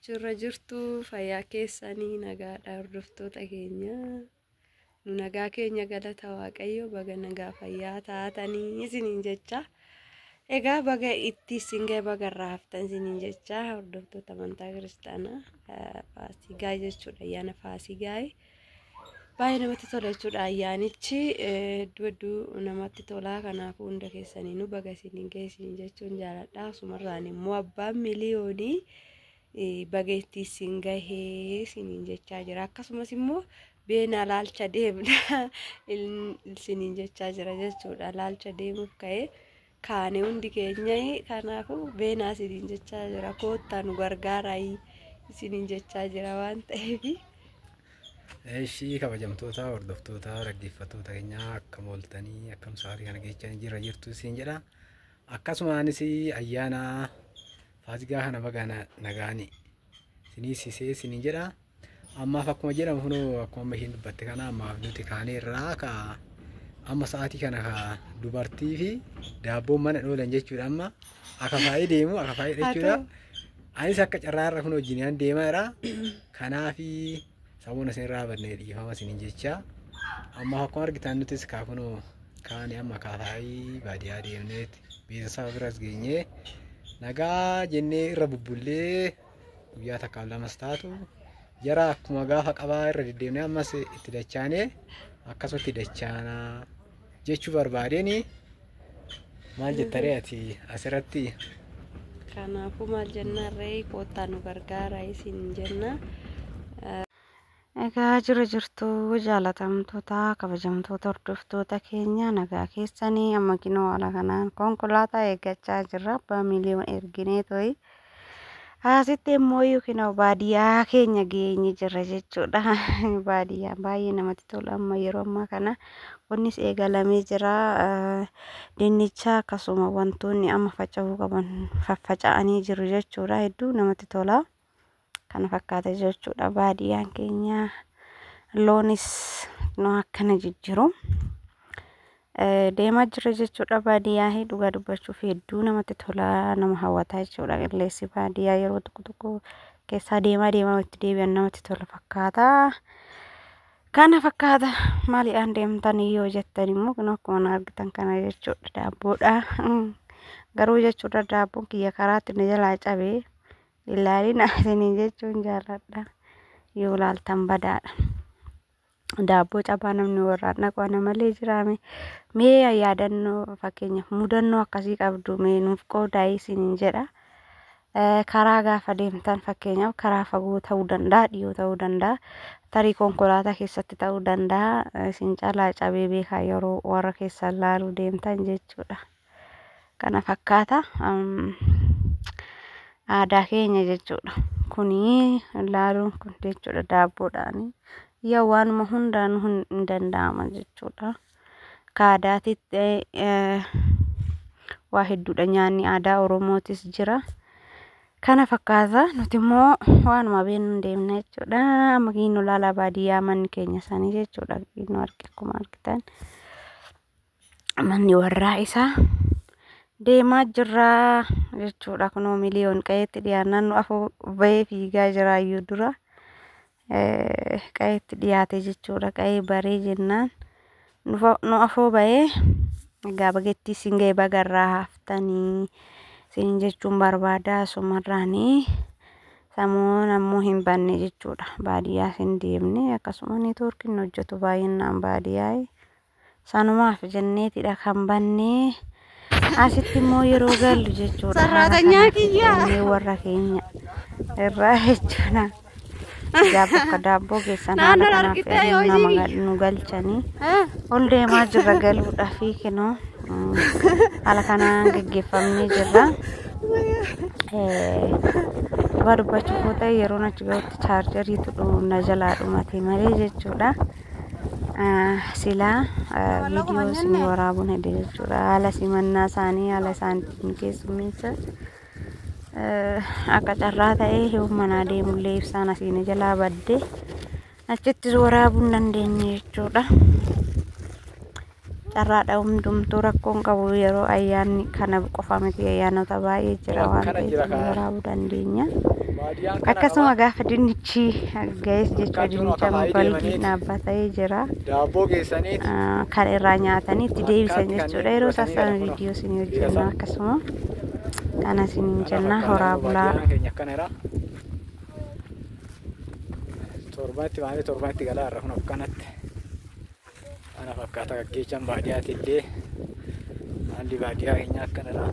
Jirra jirtu fayyaa keessanii nagaadha hordoftoota keenya. Nu nagaa keenya galata Waaqayyo baga nagaa fayyaa taatanii isiniin jecha. Egaa baga itti isin ga'e baga irraa haftan isiniin jecha hordoftoota amantaa kiristaanaa Faasigaa jechuudha ayyaana Faasigaa. Baay'ee namatti tola jechuudha ayyaanichi hedduu hedduu namatti tola kanaafuu hunda keessaniinuu baga isiniin ga'e isiniin jechuun jaaladha. Asumarraan immoo abbaan miliyoonii baga itti isin gahee isiniin jechaa jira. Akkasumas immoo beenaa laalcha deemna isiniin jechaa jira jechuudha. Laalcha deemuuf ka'ee kaane hundi keenya kanaafuu beenaa isiniin jechaa jira. Koottaa nu gargaaraa isiniin jechaa jira waan ta'eef. Eeshii kabajamtoota hordoftoota dhaggeeffattoota keenyaa akkam ooltanii akkam sa'aatii kana geechanii jira jirtu isin jedha. Akkasumaanis ayyaana Faasigaa kana baga nagaani isinii sisee isiniin jedha. Ammaaf akkuma jedhamu kunoo akkuma amma isheen dubbatte kana ammaaf nuti kaaneerraa ka amma sa'aatii kana ka dubartii fi daabboon mana dhoolan jechuudha amma akka faayee deemu akka faayee jechuudha. Anis akka carraa irra kun wajjin deemaa jira. Kanaafi saboon isin irraa badnee dhiifama isiniin jecha. Amma akkuma argitan nutis kaa kunoo kaane amma kaafaayii baadiyyaa deemneet beeksisa biras geenyee nagaa jennee irra bubbullee guyyaa takkaaf lamas taatu jara akkuma gaafa qabaa irra deddeemnee ammas itti dachaanee akkasumatti dachaanaa jechuu barbaadeen maal jettaree ati asirratti? Kanaafuu maal jennaan ree koottaa nu gargaara isin jenna. Egaa jira jirtu jaalatamtoota kabajamtoota hordoftoota keenya nagaa keessanii amma kinoo haala kanaan konkolaataa eeggachaa jirra abbaa miiliyoon erginee to'i. Asitti immoo kinoo baadiyyaa keenya geenye jirra jechuudha. Baadiyyaa baay'ee namatti tola amma yeroo ammaa kana qonnis eegalamee jira. Dinnicha akkasuma wantoonni amma faca'uu qaban faffaca'anii jiru jechuudha. Hedduu namatti tola. Kana fakkaata jechuudha baadiyyaan keenya loonis nu akkana jijjiru. Deemaa jira jechuudha baadiyyaa dhugaa dubbachuuf hedduu namatti tola nama hawwataa jechuudha. Qilleensi baadiyyaa yeroo tokko tokko keessaa deemaa deemaa itti deebi'an namatti tola fakkaata. Kana fakkaata maaliidhaan deemtan yoo jettan immoo kun akkuma argitan kana jechuudha daabboodha. Garuu jechuudha daabboon kiyya karaatti na jalaa cabee ilaalina isiniin jechuun jaalladha. Yoo ilaaltan badaadha. Daabboo cabaa namni warraan dhaqu ana malee jiraame. Mee yaadannoo fakkeenyaaf mudannoo akkasii qabdu mee nuuf qoodaa isiniin jedha. Karaa gaafa deemtan fakkeenyaaf karaa fagoo ta'uu danda'a dhiyoo ta'uu danda'a tarii konkolaataa keessatti ta'uu danda'a isin caalaa cabee beekaa yeroo warra keessan laaluu deemtan jechuudha. Kana fakkaata aadaa keenya jechuudha. Kuni laaluun kun jechuudha daabboodhaani. Yaa waanuma hundaanuu hin danda'ama jechuudha. Akka aadaatitti waa hedduudha nyaanni aadaa Oromootis jira. Kana fakkaata nuti immoo waanuma beeknu deemna jechuudha. Amma kiinoo laalaa baadiyyaa manni keenya isaanii jechuudha. Kiinoo argi akkuma argitan manni warraa isaa deemaa jirra jechuudha. Kunoo miliyoon qa'eetti dhiyaannaan nu afoo bahee fiigaa jiraayyuu dura qa'eetti dhiyaate jechuudha. Qa'ee baree jennaan nu afoo bahee egaa bageettii isin ga'e bagarraa haftanii isin jechuun barbaada asumarraanii samuun ammoo hin banne jechuudha. Baadiyyaa hin deemne akkasuma neetwoorkiin hojjetu baay'inaan baadiyyaa sanumaaf jenneetidha kan bannee. Asitti immoo yeroo gallu jechuudha. Sarraatanyaa kiyyaa. Warra keenya irraa jechuudha. Egaa bakka daabboo geessan haala Naannoon kanaaf argitee yoo nama hojii nu galchanii ol deemaa jirra galuudhaaf kinoo haala kanaan geggeeffamnee jirra. Dhugaa dubbachuuf yoo ta'e yeroon achi gahutti chaarjariitu na jalaa dhumate malee jechuudha. Silaa viidiyoo isinii waraabuun hede jechuudha. Haala simannaa isaanii haala isaan ittiin keessummeessan akka carraa ta'ee yoo manaa deemullee ibsaan asiin jalaa badde achittis waraabuu hin dandeenye jechuudha. Carraadha hundumtuu rakkoon qabu yeroo ayyaanni kana qofa miti ayyaanota baay'ee jira waan Akkana ta'eef jira ni kaa. waraabuu dandeenya. Baadiyyaan kana Akkasuma qaba. gaafa dinnichi ga'es jechuudha Akkaatuma dinnicha akaayii balgiin deemaniiti. dhaabbatee jira. Daabboo geessaniiti. Kan irraa nyaatanii itti deebisan Akkaatti jechuudha. kanneen Yeroo godhatanii sassaaban galan kunoo. viidiyoo isin Dhiira hojjenna isaa. akkasuma kana isiniin Kana jenna fakkaata horaa kunoo bulaa. baadiyyaan keenya akkanadha. Torbanitti baanee torbanitti galaa irra kun akkanatti. Kana fakkaata gaggeechaan baadiyyaati illee. Haalli baadiyyaa keenyaa akkanadha.